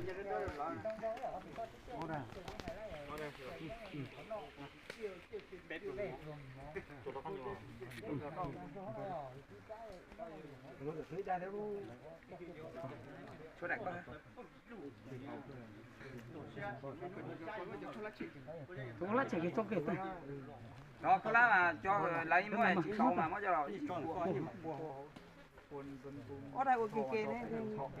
Tus lab tseem txoj kev tag. Cov khaub hlab mas cov lawv muab tsis tau mas muab coj los tsis ua. Ob daig ua ke ke ne. Cov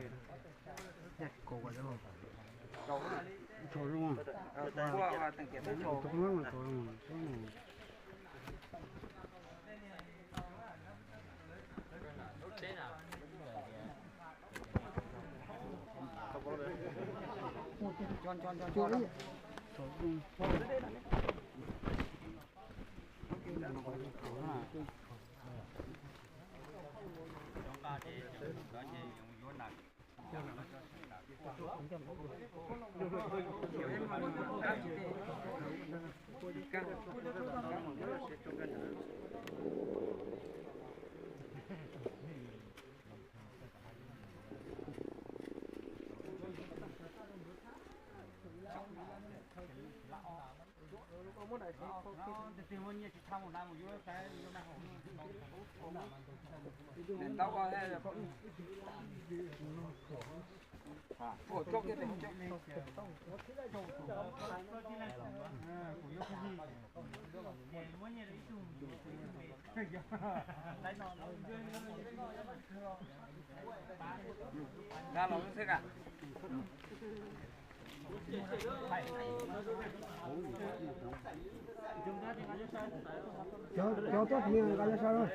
tuaj kuv nqa cov sawv lawm.